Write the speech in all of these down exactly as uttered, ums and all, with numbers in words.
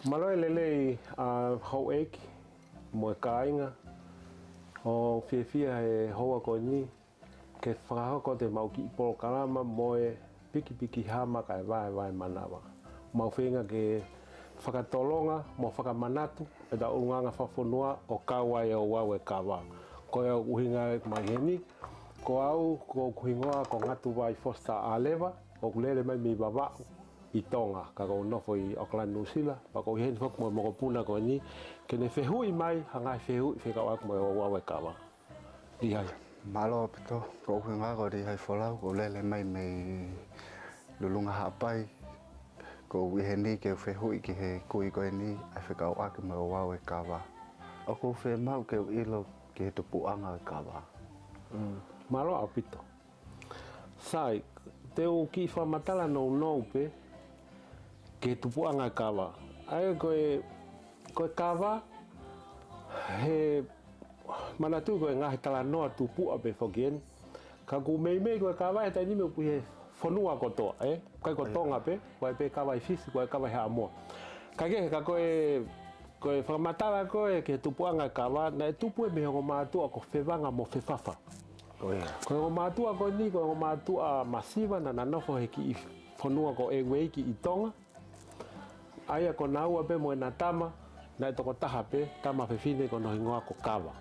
Mālō e lelei ʻa houʻeiki mo e kāinga, ʻoku fiefia he houa ko eni ke fakahoko atu ʻemau kiʻi polokalama mo e pikipiki hama kae vaevae manava. Mau feinga ke fakatolonga mo fakamanatu ʻetau ʻulungaanga fakafonua ʻo kau ai ʻo ouau e kava. Ko e ʻuhinga mai heni, ko au, ko hoku hingoa ko Ngatuvai Foster ʻAleva, ʻoku lele mai mei Vavaʻu ʻi Tonga, ka ʻoku ou nofo ʻi Auckland, New Zealand, pea ʻoku ou ʻi heni foki mo e mokopuna ko eni, ke ne fehuʻi mai ha ngaahi fehuʻi fekauʻaki mo e ouau e kava. Lihai. Mālō ʻaupito, ko hoku hingoa ko Lihai Folau, ʻoku ou lele mai mei Lulunga Haʻapai, ʻoku ou ʻi heni ke u fehuʻi ki he kui ko eni ʻa e fekauʻaki mo e ouau e kava. ʻOku ou fiemaʻu ke u ʻilo ki he tupuʻanga e kava. Mm. Mālō ʻaupito. Sai, te u kiʻi fakamatala nounou pē ki he tupuʻanga e kava. ʻA ia ko e, ko e kava, he manatu ko e ngaahi talanoa tupuʻa pē foki eni. Ka ʻoku meimei ko e kava he taimi ni ʻoku ʻi he fonua kotoa, ē? ʻIkai ko Tonga pē, ko e pē kava ʻi Fisi, ko e kava ʻi Haʻamoa. Ka kehe, ka ko e, ko e fakamatala ko ē ki he tupuʻanga e kava, naʻe tupu ē mei he ongo mātuʻa ko Fevanga mo Fefafa. Ko e ongo mātuʻa ko eni, ko e ongo mātuʻa masiva naʻa na nofo he kiʻi fonua ko ʻEueiki ʻi Tonga. ʻA ia ko naua pē mo ʻena tama, naʻe toko taha pē, tama fefine ko hono hingoa ko Kava.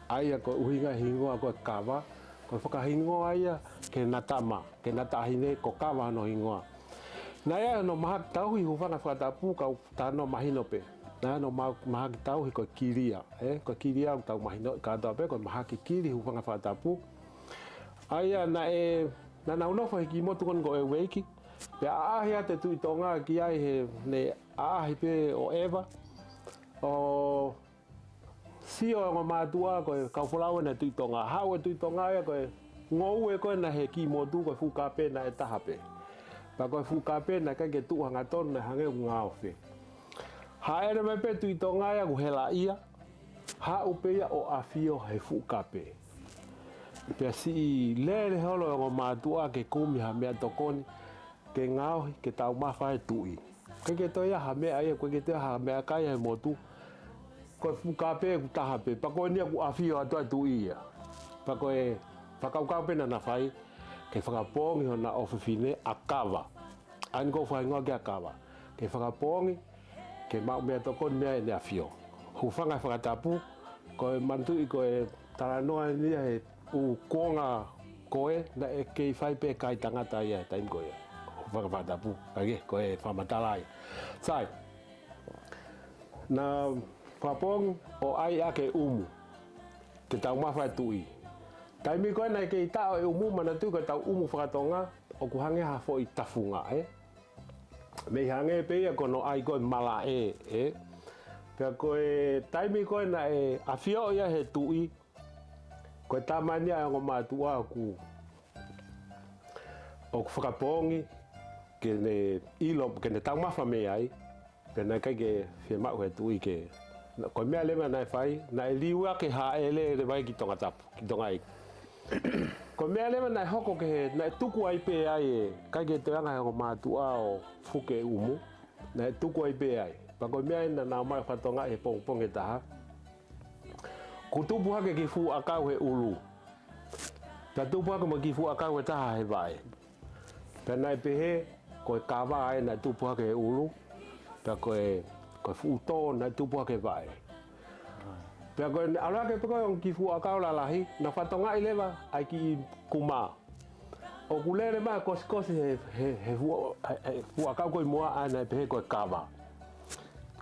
ʻA ia ko e ʻuhinga e hingoa ko e Kava, ko e fakahingoa ia ki heʻena tama, ki heʻena taʻahine ko Kava hono hingoa. Naʻe ʻi ai hono mahaki tauhi, hūfanga he fakatapu, ka ʻoku talanoa mahino pē. Naʻe ʻi ai hono ma-, mahaki tauhi ko e Kilia, ē? Ko e Kilia ʻoku tau mahinoʻi kātoa pē, ko e mahaki kili, hūfanga he fakatapu. ʻA ia naʻe, naʻa nau nofo he kiʻi motu ko eni ko ʻEueiki, pea ʻaʻahi atu e Tuʻi Tonga ki ai he, ne ʻaʻahi pē ʻo ʻeva, ʻo sio e ongo mātuʻa ko e kau folau ʻena e Tuʻi Tonga. Haʻu e Tuʻi Tonga ia ko e ngoue ko ena he kiʻi motu ko e fuʻu kape naʻe taha pē. Pea ko e fuʻu kape naʻe ʻikai ke tuʻu hangatonu, naʻe hangē ʻoku ngaofe. Hāʻele mai pē Tuʻi Tonga ia ʻoku helaʻia, haʻu pē ia ʻo ʻafio he fuʻu kape. Pea siʻi lele holo e ongo mātuʻa ke kumi ha meʻatokoni, ke ngaohi, ke taumafa e tuʻi. ʻIkai ke toe ʻi ai ha meʻa ia, ʻikai ke toe ʻi ai ha meʻakai he motu. Ko e fuʻu kape ʻoku taha pē, pea ko eni ia ʻoku ʻafio atu ai e tuʻi ia. Pea ko e fakakaukau pē naʻa na fai, ke fakapoongi hona ʻofefine ʻa Kava. ʻA eni ʻoku fakahingoa ki ai ʻa Kava. Ke fakapoongi, ke maʻu meʻatokoni mei ai ʻene ʻafio. Hūfanga he fakatapu, ko e manatuʻi ko e talanoa eni ia he ʻū kuonga ko ē, naʻe kei fai pē kai tangata ia he taimi ko ia. Hūfanga he fakatapu, ka ke, ko e fakamatala ia. Sai, na fakapoongi ʻo ʻai ʻaki e ʻumu, ke taumafa e tuʻi. Taimi ko ē naʻe kei taʻo e ʻumu, manatuʻi ko ʻetau ʻumu faka-Tonga, ʻoku hangē ha foʻi tafunga, ē? Mei hangē pē ia ko hono ʻai ko e malaʻe, ē? Pea ko e taimi ko ē naʻe ʻafio ia he tuʻi, ko e tama eni ia e ongo mātuʻa ʻoku, ʻoku fakapoongi ke ne ʻilo, ke ne taumafa mei ai, pea naʻe ʻikai ke fiemaʻu he tuʻi ke, ko e meʻa leva naʻe fai, naʻe liu ʻaki e hāʻele leva ia ki Tongatapu, ki Tongaʻeiki. Ko e meʻa leva naʻe hoko ki he, naʻe tuku ai pē ai ē, ʻikai ke toe anga he ongo mātuʻa ʻo fuke e ʻumu, naʻe tuku ai pē ai. Pea ko e meʻa eni naʻa na ō mai ʻo fakatongaʻi he pongipongi ʻe taha. Kuo tupu hake e kiʻi fuʻu ʻakau he ʻulu. Pea tupu hake mo e kiʻi fuʻu ʻakau ʻe taha he vaʻe. Pea naʻe pehē, ko e Kava ē naʻe tupu hake he ʻulu. Pea ko e, ko e fuʻu tō naʻe tupu hake he vaʻe. Pea ko ʻene ʻalu hake pē ko ē e ongo kiʻi fuʻu ʻakau lalahi, na fakatongaʻi leva ʻa e kiʻi kuma. ʻOku lele mai kosikosi he, he, he fuʻu, he, he fuʻu ʻakau ko ē ʻi muʻa ʻa ē naʻe pehē ko e Kava.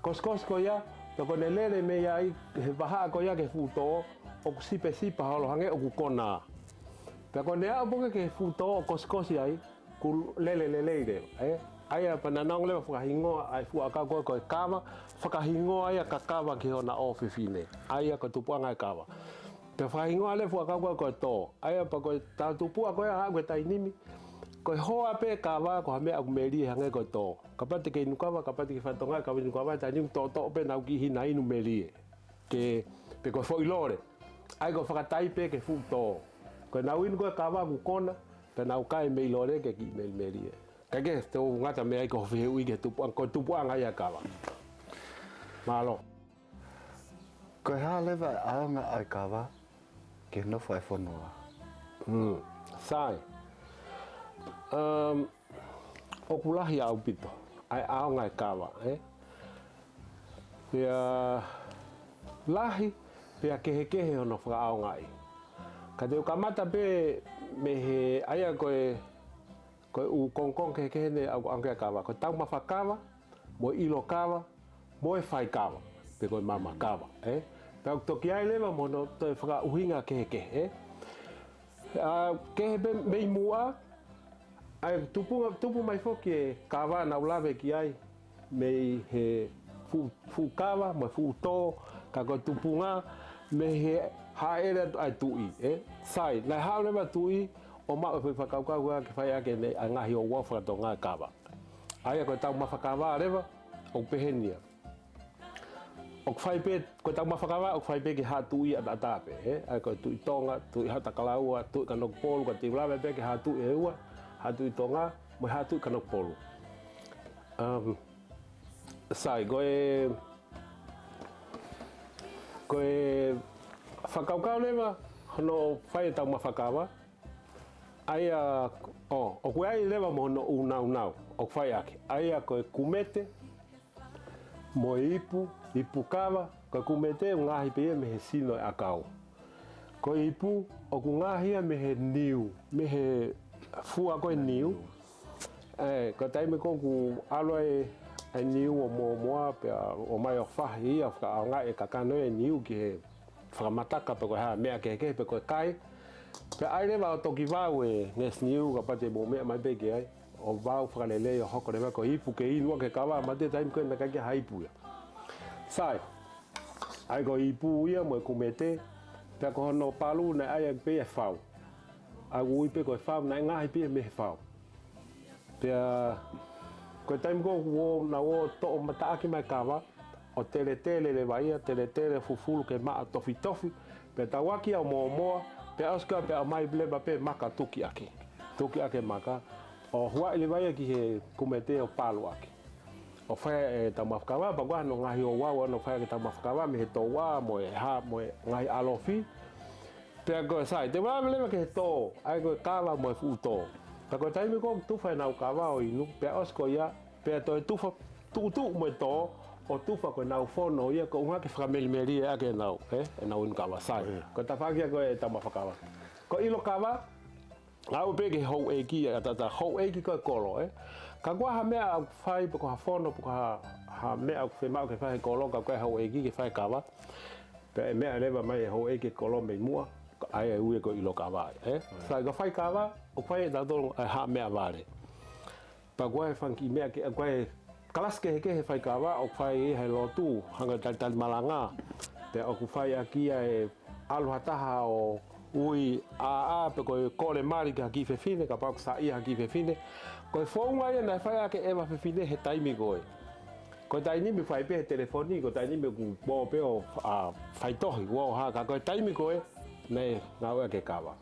Kosikosi ko ia, pea ko ʻene lele mei ai he vahaʻa ko ia ki he fuʻu tō, ʻoku sipesipa holo hangē ʻoku kona. Pea ko ʻene aʻu pē ki he fuʻu tō ʻo kosikosi ai, kuo lele lelei leva, ē? ʻA ia pea naʻa na ō leva ʻo fakahingoa ʻa e fuʻu ʻakau ko ē ko e Kava, fakahingoa ia kia Kava ki hona ʻofefine. ʻA ia ko e tupuʻanga e Kava. Pea fakahingoa leva e fuʻu ʻakau ko ē ko e Tō. ʻA ia pea ko e tau tupuʻa ko ē ʻa haʻu ki he taimi ni, ko e hoa pē e Kava, ko ha meʻa ʻoku melie hangē ko e tō. Kapau te ke inu kava, kapau te ke fakatongaʻi, kapau te ke inu kava, taimi ni ʻoku toʻotoʻo pē ʻenau kiʻi hina inu melie. Ke, pe ko e foʻi lole. ʻA ia ko e fakatai pē ki he fuʻu tō. Ko ʻenau inu ko ē e kava kuo kona, pea nau kai mei lole ke kiʻi melie. Kae kehe, te u ngata mei ai ki hoʻo fehuʻi ki he tupuʻanga, ko e tupuʻanga ia e kava. Mālō. Ko e hā leva e ʻaonga ʻa e kava ki he nofo ʻa e fonua? Mm. Sai. Um, ʻoku lahi ʻaupito ʻa e ʻaonga ʻa e kava, ē? Pea lahi, pea kehekehe hono fakaʻaongaʻi. Ka te u kamata pē mei he ʻa ia ko e, ko e ʻū kongokonga kehekehe ʻeni ʻoku ʻaonga ki ai e kava. Ko e taumafa kava, mo e ʻilo kava, mo e fai kava, pe ko e maama kava, ē? Pea ʻoku toki ʻi ai leva mo hono toe fakaʻuhinga kehekehe, ē? ʻA, kehe pē mei muʻa, ʻa e tupunga, tupu mai foki e kava naʻa ku lave ki ai, mei he fuʻu, fuʻu kava, mo e fuʻu tō, ka ko e tupunga, mei he hāʻele atu ʻa e tuʻi, ē? Sai, naʻe haʻu leva e tuʻi, ʻo maʻu e foʻi fakakaukau ko ia ke fai ʻaki ʻene, ʻa e ngaahi ouau faka-Tonga e kava. ʻA ia ko e taumafa kava leva, ʻoku pehē ni ia. ʻOku fai pē, ko e taumafa kava, ʻoku fai pē ki he haʻa tuʻi ʻataʻatā pē, ē? ʻA ia ko e Tuʻi Tonga, Tuʻi Haʻatakalaua, Tuʻi Kanokupolu, ka te u lave pē ki he haʻa tuʻi ʻe ua, Haʻa Tuʻi Tonga, mo e Haʻa Tuʻi Kanokupolu. Um, sai, ko e, ko e fakakaukau leva, hono fai e taumafa kava, ʻa ia, ʻo, ʻoku ʻi ai leva mo hono ʻū nāunau ʻoku fai ʻaki. ʻA ia ko e kumete, mo e ipu, ipu kava, ko e kumete ʻoku ngaohi pē ia mei he sino e ʻakau. Ko e ipu, ʻoku ngaohi ia mei he niu, mei he fua ko e niu. Ē, ko e taimi ko ē ʻoku ʻalu ai e niu ʻo mōmoa, pea ō mai ʻo fahi ia, fakaʻaongaʻi e kakano e niu ki he fakamataka pe ko e hā, meʻa kehekehe pe ko e kai. Pea ʻai leva ʻo toki vau e ngeʻesi niu kapau te mou meʻa mai pē ki ai. ʻO vau fakalelei ʻo hoko leva ko e ipu ke inu ʻaki e kava, mahalo ko e taimi ko ē naʻe ʻikai ke ʻi ai ha ipu ia. Sai, ʻa ia ko e ipu ia mo e kumete, pea ko hono palu naʻe ʻai ʻaki pē ia e fau. ʻA ia ʻoku ui pē ko e fau, naʻe ngaohi pē ia mei he fau. Pea, ko e taimi ko ē ʻoku ō, naʻa ō toʻo mataʻaki mai e kava, ʻo teletele leva ia, teletele fufulu ke maʻa tofitofi, pea tauaki ia ʻo mōmoa, pea ʻosi ko ia pea ʻomai leva pē maka tuki ʻaki. Tuki ʻaki e maka, ʻo huaʻi leva ia ki he kumete ʻo palu ʻaki. ʻO fai e taumafa kava, pea ko hono ngaahi ouau ʻoku fai ʻaki e taumafa kava, mei he touʻa, mo e hā, mo e ngaahi ʻalofi, Pea ko e sai, te u lave leva ki he tō, ʻa ia ko e kava mo e fuʻu tō. Pea ko e taimi ko ē ʻoku tufa ʻenau kava ʻo inu, pea ʻosi ko ia, pea toe tufa tuʻutuʻu mo e tō, ʻo tufa ko ʻenau fono ia, ko e ʻuhinga ke fakamelimelie ʻaki ʻenau, ē, ʻenau inu kava sai. Ko e tafaʻaki ia ko ē e taumafa kava. Ko e ʻilo kava, ʻalu pē ki he houʻeiki, ʻataʻatā houʻeiki ko e kolo, ē. Ka ko ha meʻa ʻoku fai, pe ko ha fono, pe ko ha, ha meʻa ʻoku fiemaʻu ke fai he kolo, ka ko e houʻeiki ke fai e kava. Pea ʻe meʻa leva mai e houʻeiki e kolo mei muʻa, ʻa ia ʻe ui ko e ʻilo kava, ē? Sai, ko e fai kava, ʻoku fai ʻe tautolu ʻa e haʻa meʻavale. Pea ko e fanga kiʻi meʻa ke, ko e kalasi kehekehe e fai kava, ʻoku fai ʻi he lotu, hangē ko e talitali malanga. Pea ʻoku fai ʻaki ia e ʻalu ha taha ʻo ui ʻāʻā, pe ko e kole mali ki ha kiʻi fefine, kapau ʻoku saiʻia ha kiʻi fefine. Ko e founga ia naʻe fai ʻaki e ʻeva fefine he taimi ko ē. Ko e taimi ni fai pē he telefoni, ko e taimi ni ʻoku ō pē ʻo, ʻa, faitohi, ō hā, ka ko e taimi ko ē, naʻe ngāueʻaki e kava.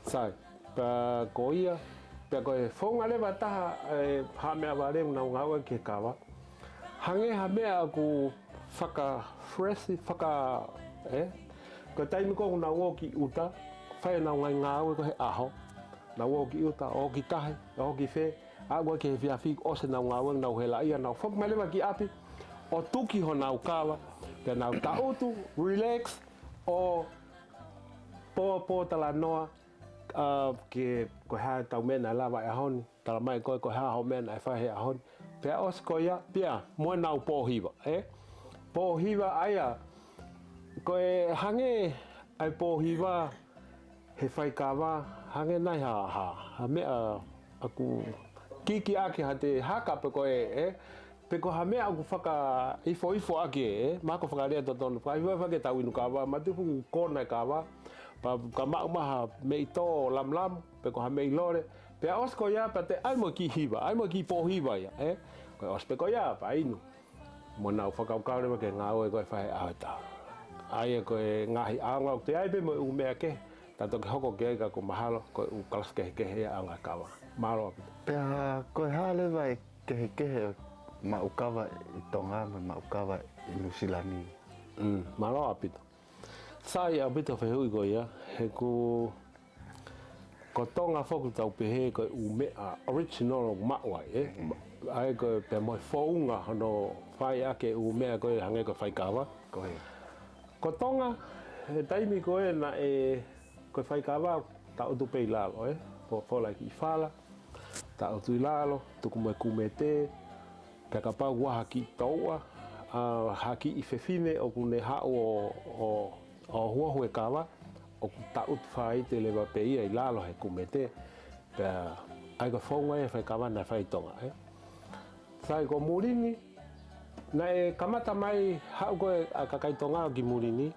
Sai, pea ko ia, pea ko e founga leva ʻe taha, e, haʻa meʻavale ʻoku nau ngāueʻaki e kava. Hangē ha meʻa ʻoku faka-fresh, faka, ē? Ko e taimi ko ē ʻoku nau ō ki ʻuta, fai ʻenau ngaahi ngāue ko ē he ʻaho. Nau ō ki ʻuta, ō ki tahi, ō ki fē, aʻu ki he efiafi ʻosi ʻenau ngāue, nau helaʻia, nau foki mai leva ki ʻapi, ʻo tuki honau kava, pea nau taʻutu, relax, ʻo pōpōtalanoa, ʻa, ke, ko e hā ʻetau meʻa naʻe lava he ʻaho ni, tala mai ko ē, ko e hā hoʻo meʻa naʻe fai he ʻaho ni. Pea ʻosi ko ia, pea, mo ʻenau pōhiva, ē? Pōhiva ʻa ia, ko e hangē ʻa e pōhiva, he fai kava, hangē nai ha, ha, ha meʻa ʻoku kiki ʻaki ha te haka pe ko e, ē? Pe ko ha meʻa ʻoku fakaifoifo ʻaki ē, ē? Mahalo ko e fakalea totonu, fakaifoifo ʻaki ʻetau inu kava, mahalo ʻoku kona e kava, pea ka maʻu mai ha meʻi tō lamulamu, pe ko ha meʻi lole, pea ʻosi ko ia, pea te ʻai mo e kiʻi hiva, ʻai mo e kiʻi pōhiva ia, ē? Ko e ʻosi pē ko ia, pea inu. Mo nau fakakaukau leva ki he ngāue ko ē ʻe fai he ʻaho ʻe taha. ʻA ia ko e ngaahi ʻaonga ʻoku toe ʻi ai pē mo e ʻū meʻa kehe, ta toki hoko ki ai ka ʻoku mahalo, ko e ʻū kalasi kehekehe ia ʻaonga e kava. Mālō ʻaupito. Pea ko e hā leva e kehekehe ʻo e Maʻu kava ʻi Tonga mo e maʻu kava ʻi Nuʻusila ni. Mm, mālō ʻaupito. Sai ʻaupito fehuʻi ko ia, he ko, ko Tonga foki tau pehē ko e ʻū meʻa original ʻoku maʻu ai, ē? ʻA ia ko e pea mo e founga hono fai ʻaki e ʻū meʻa ko e hangē ko e faikava. Ko ia. Ko Tonga, he taimi ko ē naʻe, ko e faikava, taʻutu pē ʻi lalo, ē? Fo-, fola ki fala, taʻutu ʻi lalo, tuku mo e kumete, pea kapau ʻoku ʻi ai ha kiʻi touʻa, ʻa, ha kiʻi fefine ʻoku ne haʻu ʻo, ʻo, ʻo ohuohu e kava, ʻoku taʻutu faite leva pē ia ʻi lalo he kumete, pea ʻa ia ko e founga ia e faikava naʻe fai ʻi Tonga, ē? Sai ko muli ni, naʻe kamata mai haʻu ko ē ʻa e kakai Tonga ki muli ni,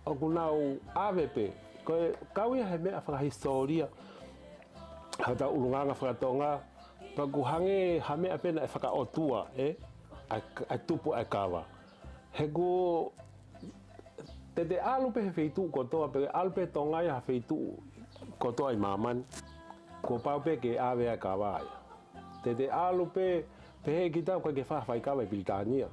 ʻoku nau ʻave pē, ko e kau ia he meʻa fakahisitōlia, ha tau ʻulungaanga fakatonga, pea ʻoku hangē ha meʻa pē naʻe fakaʻotua, ē? ʻA e, ʻa e tupu ʻa e kava. He ko te te ʻalu pē he feituʻu kotoa, pe ʻalu pē Tonga ia ha feituʻu kotoa ʻi māmani, kuo pau pē ke ʻave ʻa e kava ia. Te te ʻalu pē, pehē kita ʻoku ʻikai ke fai ha faikava ʻi Pilitānia.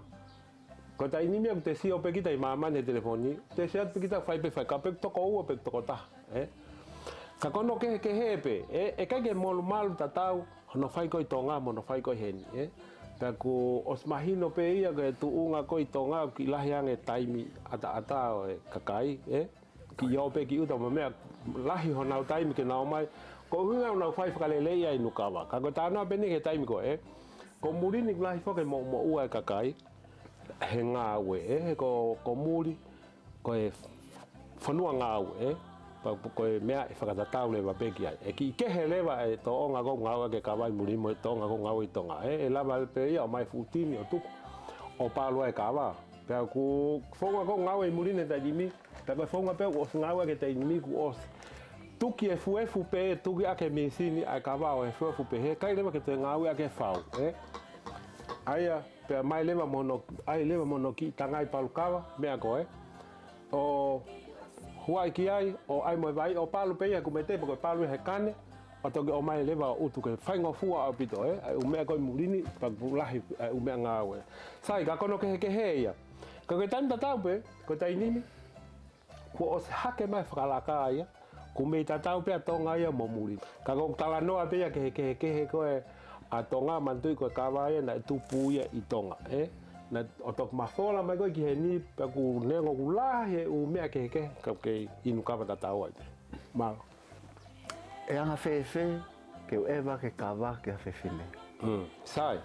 Ko e taimi ni ʻoku te sio pē kita ʻi māmani he telefoni, te sio pē kita fai pē faikava pe toko ua pe toko taha, ē? Ka ko hono kehekehe pē, ē, ʻe ʻikai ke malumalu tatau hono fai ko ē ʻi Tonga mo hono fai ko ē heni, ē? Pea kuo ʻosi mahino pē ia ko e tuʻunga ko ē ʻi Tonga ʻoku kiʻi lahi ange taimi ʻataʻatā ʻo e kakai, ē? Kiʻi ō pē ki ʻuta mo e meʻa, lahi honau taimi ke nau ō mai. Ko e ʻuhinga ʻoku nau fai fakaleleiʻi ʻa e inu kava. Ka ko e talanoa pē eni ki he taimi ko ē, ko muli ni ʻoku lahi foki e moʻumoʻua e kakai he ngāue, ē, he ko, ko muli, ko e fonua ngāue, ē, pea ko e meʻa ʻe fakatatau leva pē ki ai. ʻE kiʻi kehe leva e tōʻonga ko ē ʻoku ngāueʻaki e kava ʻi muli mo e tōʻonga ko ē ʻoku ngāue ʻi Tonga, ē, ʻe lava pē ia ʻo mai fuʻu tini ʻo tuku, ʻo palu ai e kava. Pea ko e founga ko ē ʻoku ngāue ʻi muli ni he taimi ni, pea ko e founga pē ʻoku ʻosi ngāueʻaki he taimi ni kuo ʻosi tuki efuefu pē, tuki ʻaki e mīsini ʻa e kava ʻo efuefu pē, he ʻikai leva ke toe ngāueʻaki e fau, ē? ʻA ia, pea mai leva mo hono, ʻai leva mo hono kiʻi tangai palu kava, meʻa ko ē. ʻO huaʻi ki ai, ʻo ʻai mo e vai, ʻo palu pē ia he kumete, pe ko e palu ia he kane, ʻo toki ō mai leva ʻo utu ke faingofua ʻaupito, ē? ʻA e ʻū meʻa ko ē ʻi muli ni, pea ʻoku lahi ʻa e ʻū meʻangāue. Sai, ka ko hono kehekehe ia. Ka ko e taimi tatau pē, ko e taimi ni, kuo ʻosi hake mai e fakalaka ia, ʻoku mei tatau pē ʻa Tonga ia mo muli. Ka ko e talanoa pē ia ki he kehekehe ko ē ʻa Tonga, manatuʻi ko e kava ia naʻe tupu ia ʻi Tonga, ē? Naʻe ʻo toki mafola mai ko ē ki heni, pea ʻoku neongo ʻoku lahi e ʻū meʻa kehekehe, ka ʻoku kei inu kava tatau ai. Mālō. ʻE anga fēfē ke u ʻeva ʻaki e kava ki ha fefine? Mm, sai.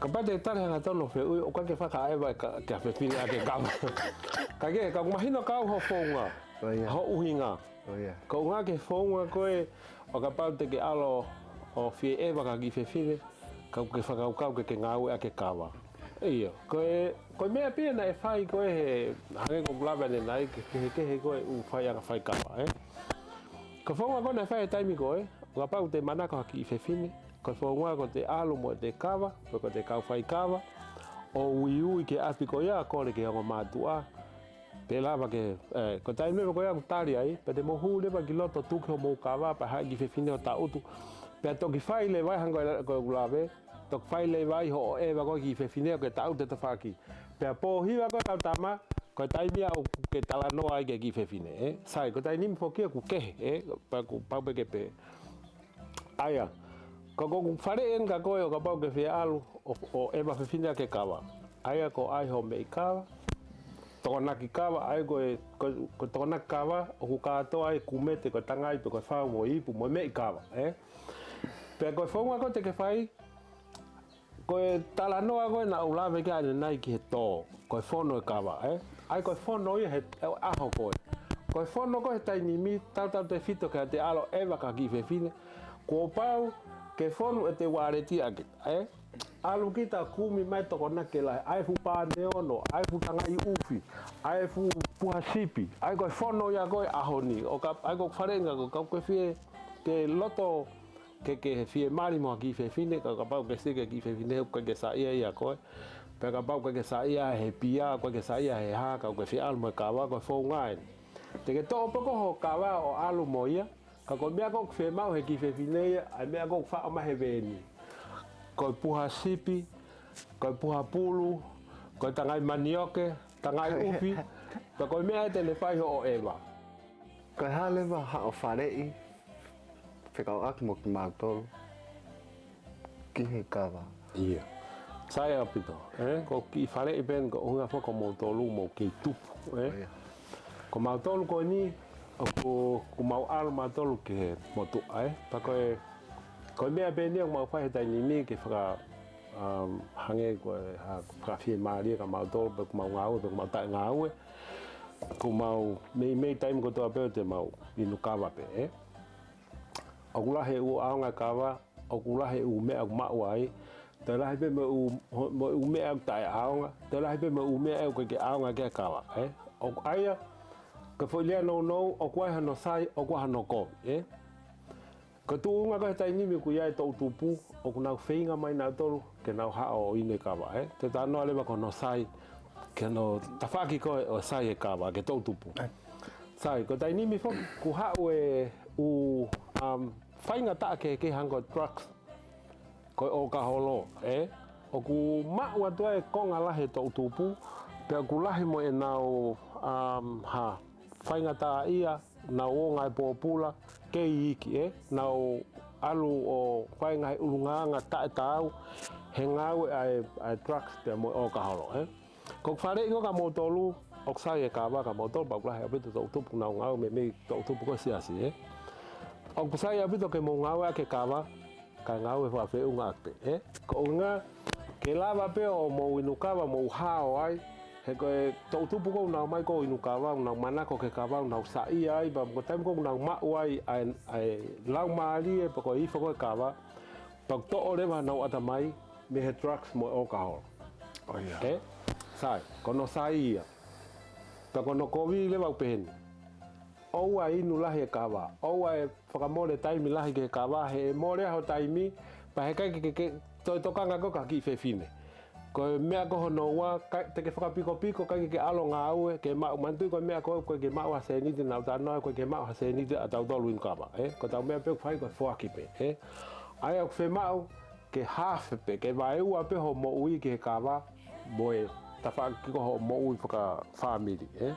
Kapau te u tali hangatonu hoʻo fehuʻi, ʻoku ʻikai ke fakaʻeva e ka-, ki ha fefine ʻaki e kava. Ka ke, ka ʻoku mahino kiate au hoʻo founga, ʻO ia. Hoʻo ʻuhinga. ʻO ia. Ko e ʻuhinga ki he founga ko ē, ʻo kapau te ke ʻalu ʻo fie ʻeva ki ha kiʻi fefine, ka ʻoku ke fakakaukau ke ke ngāueʻaki e kava. ʻIo, ko e, ko e meʻa pē ia naʻe fai ko ē he, hangē ko ʻeku lave ʻanenai, ki he kehekehe ko ē ʻū faiʻanga faikava, ē? Ko e founga ko ē naʻe fai he taimi ko ē, ʻo kapau te manako ha kiʻi fefine, ko e founga ko ē te ʻalu mo ʻete kava, pe ko ʻete kau faikava, ʻo uiui ki he ʻapi ko ia, kole ki he ongo mātuʻa, pe lava ke, ē, ko e taimi leva ko ia ʻoku tali ai, pea te mou hū leva ki loto, tuki hoʻomou kava, pea haʻu e kiʻi fefine ʻo taʻutu, pea toki fai leva ai hangē ko ʻeku lave, toki fai leva ai hoʻo ʻeva ko ē ki he kiʻi fefine ʻo ke taʻutu e tafaʻaki. Pea pōhiva ko ē kau tama, ko e taimi ia ʻoku ke talanoa ai ki he kiʻi fefine, ē? Sai, ko e taimi ni foki ia ʻoku kehe, ē? Pea ʻoku pau pē ke pehē. ʻA ia, ko ʻeku faleʻi eni kia koe ʻo kapau ʻoku ke fie ʻalu ʻo, ʻo ʻeva fefine ʻaki e kava. ʻA ia ko e ʻai hoʻo meʻi kava, tokonaki kava, ʻa ia ko e, ko, ko e tokonaki kava, ʻoku kātoa ai e kumete, ko e tangai pe ko e fau mo e ipu, mo e meʻi kava, ē? Pea ko e founga ko ē te ke fai, ko e talanoa ko ē naʻá ku lave ki ai ʻanenai ki he tō, ko e fono e kava, ē? ʻA ia ko e fono ia he ʻaho ko ē. Ko e fono ko ē he taimi ni, tautautefito ki haʻate ʻalu ʻo ʻeva ki ha kiʻi fefine, kuo pau ke fonu ʻete uāleti ʻaki, ē? ʻAlu kita ʻo kumi mai e tokonaki lahi, ʻai e fuʻu pā neono, ʻai e fuʻu tangai ʻufi, ʻai e fuʻu puha sipi, ʻa ia ko e fono ia ko ē he ʻaho ni, ʻo ka, ʻa ia ko ʻeku faleʻi eni kia koe, kapau ʻoku ke fie, ke loto ke, ke fie mali mo ha kiʻi fefine, ka kapau ʻoku ke sio ki he kiʻi fefine, ʻoku ʻikai ke saiʻia ia ʻia koe. Pea kapau ʻoku ʻikai ke saiʻia he pia, ʻoku ʻikai ke saiʻia he hā, ka ʻoku ke fie ʻalu mo e kava, ko e founga eni. Te ke toʻo pē koe hoʻo kava ʻo ʻalu mo ia, ka ko e meʻa ko ē ʻoku fiemaʻu he kiʻi fefine ia, ʻa e meʻa ko ē ʻoku faʻo mai he veeni. ko e puha sipi, ko e puha pulu, ko e tangai manioke, tangai ʻufi, pea ko e meʻa ia te ne fai hoʻo ʻeva. Ko e hā leva haʻo faleʻi fekauʻaki mo kimautolu ki he kava? ʻIa. Sai ʻaupito, ē? Ko e kiʻi faleʻi pē eni, ko e ʻuhinga foki ko moutolu mou kei tupu, ē? ʻIa. Ko mautolu ko eni, ʻoku, ʻoku mau ʻalu mautolu ki he motuʻa, ē? Pea ko e, ko e meʻa pē eni ʻoku mau fai he taimi ni ke faka, um, hangē ko e, ha, fakafiemālie kia mautolu, pe ʻoku mau ngāue, pe ʻoku mau taʻe ngāue. ʻOku mau meimei taimi kotoa pē ʻoku mau inu kava pē, ē? ʻOku lahi e ʻū ʻaonga e kava, ʻoku lahi e ʻū meʻa ʻoku maʻu ai, toe lahi pē mo e ʻū, mo e ʻū meʻa ʻoku taʻeʻaonga, toe lahi pē mo e ʻū meʻa ʻoku ʻikai ke ʻaonga ki he kava, ē? ʻOku ʻai ia, ko e foʻi lea nounou, ʻoku ʻi ai hono sai, ʻoku ʻi ai hono kovi, ē? Ko e tuʻunga ko ē he taimi ni ʻoku ʻi ai e toʻutupu, ʻoku nau feinga mai nautolu ke nau haʻu ʻo inu e kava, ē? Te u talanoa leva ki hono sai, ki hono tafaʻaki ko ē ʻo e sai e kava, ki he toʻutupu. ʻAi. Sai, ko e taimi ni foki, ʻoku haʻu e ʻū, um, faingataʻa kehekehe hangē ko e drugs, ko e ʻōkaholo, ē? ʻOku maʻu atu ai e konga lahi e toʻutupu, pea ʻoku lahi mo ʻenau, um, ha, faingataʻaʻia, nau ō ngāue pōpula, kei iiki, ē? Nau ʻalu ʻo fai e ngaahi ʻulungaanga taʻetaau, he ngāue ʻa e, ʻa e drugs pea mo e ʻōkaholo, ē? Ko e faleʻi ko ē kia moutolu, ʻoku sai e kava kia moutolu, pea ʻoku lahi ʻaupito e toʻutupu ʻoku nau ngāue meimei toʻutupu ko ē siasi, ē? ʻOku sai ʻaupito ke mou ngāueʻaki e kava, kae ngāue fakafeʻunga ʻaki pē, ē? Ko e ʻuhinga, ke lava pē ʻo mou inu kava, mou hao ai, he ko e toʻutupu ko ē ʻoku nau ō mai ko ē ʻo inu kava, ʻoku nau manako ki he kava, ʻoku nau saiʻia ai, pea ko e taimi ko ē ʻoku nau maʻu ai ʻa e, ʻa e laumālie, pe ko e ifo ko ē e kava, pea ʻoku toʻo leva honau ʻatamai mei he drugs mo e ʻōkaholo. ʻOia. Ē? Sai, ko hono sai ia. Pea ko hono kovi leva ʻoku pehē ni. ʻOua ʻe inu lahi e kava. ʻOua ʻe fakamole taimi lahi ki he kava, he ʻe mole ai ho taimi, pea heʻikai ke, ke, ke toe tokanga koe ki ha kiʻi fefine. Ko e meʻa ko hono ua, ka, te ke fakapikopiko, ʻikai ke ke ʻalu ʻo ngāue, ke maʻu, manatuʻi ko e meʻa ko ē, ʻoku ʻikai ke maʻu ha sēniti, naʻa tau talanoa, ʻoku ʻikai ke maʻu ha sēniti ʻa tautolu inu kava, ē? Ko ʻetau meʻa pē ʻoku fai ko e foaki pē, ē? ʻA ia ʻoku fiemaʻu ke hafe pē, ke vaeua pē hoʻo moʻui ki he kava, mo e tafaʻaki ko ē hoʻo moʻui fakafāmili, ē?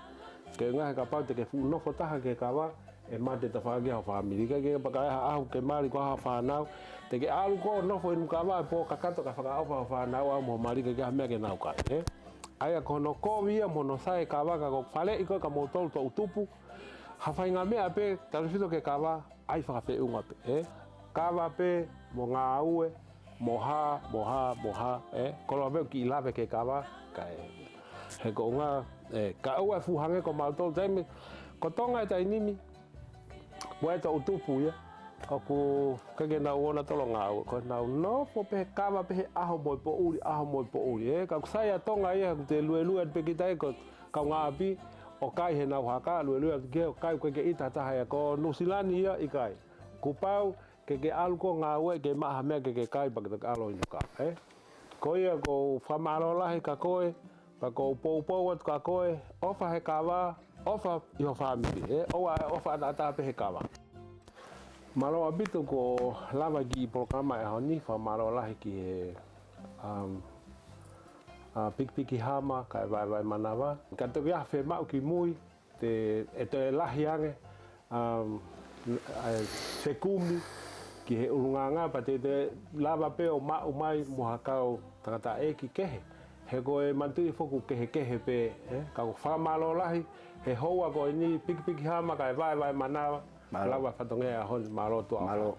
Ke ngahe kapau te ke fuʻu nofo taha ki he kava, ʻe mate tafaʻaki ho fāmili. ʻIkai ke paka ʻi ai ha ʻaho ke mali ko ē ha fānau, te ke ʻalu koe ʻo nofo inu kava ʻi he pō kakato kae fakaʻofa ho fānau ʻaʻau mo ho mali, ʻikai ke ʻi ai ha meʻa ke nau kai, ē? ʻA ia ko hono kovi ia mo hono sai e kava, ka ko e faleʻi ko ē kia moutolu toʻutupu, ha faʻahinga meʻa pē, tautefito ki he kava, ʻai fakafeʻunga pē, ē? Kava pē, mo ngāue, mo hā, mo hā, mo hā, ē? Koloa pē ʻoku kiʻi lave ki he kava, kae, he ko e ʻuhinga, ē, kae ʻoua ʻe fuʻu hangē ko mautolu taimi, ko Tonga he taimi ni, ʻoku ʻi ai e toʻutupu ia, ʻoku ʻikai ke nau ō nautolu ʻo ngāue, ko ʻenau nofo pē he kava pē he ʻaho mo e poʻuli, ʻaho mo e poʻuli, ē? Ka ʻoku sai ʻa Tonga ia, ʻoku te luelue atu pē kita ē, ko e kaungāʻapi, ʻo kai heʻenau haka, luelue atu ki ai ʻo kai, ʻoku ʻikai ke ʻita ha taha ia. Ko Nuʻusila ni ia, ʻikai. Kuo pau ke ke ʻalu koe ʻo ngāue, ke maʻu ha meʻa ke ke kai, pea ke toki ʻalu ʻo inu kava, ē? Ko ia ʻoku ou fakamālō lahi kia koe, pea ʻoku ou poupou atu kia koe, ʻofa he kava, ʻofa ʻi ho fāmili, ē? ʻOua ʻe ʻofa ʻataʻatā pē he kava. Mālō ʻaupito kuo lava e kiʻi polokalama he ʻaho ni, fakamālō lahi ki he, um, ʻa Pikipiki Hama, kae Vaevae Manava. Ka toki ʻi ai ha fiemaʻu ki mui, te, ʻe toe lahi ange, um, ʻa e fekumi ki he ʻulungaanga, pea te, te lava pē ʻo maʻu mai mo ha kau tangataʻeiki kehe. He ko e manatuʻi foki ʻoku kehekehe pē, ē? Ka ʻoku ou fakamālō lahi, he houa ko eni, Pikipiki Hama, kae Vaevae Manava, Mālō. Lava e fatongia he ʻaho ni, mālō tuʻa. Mālō.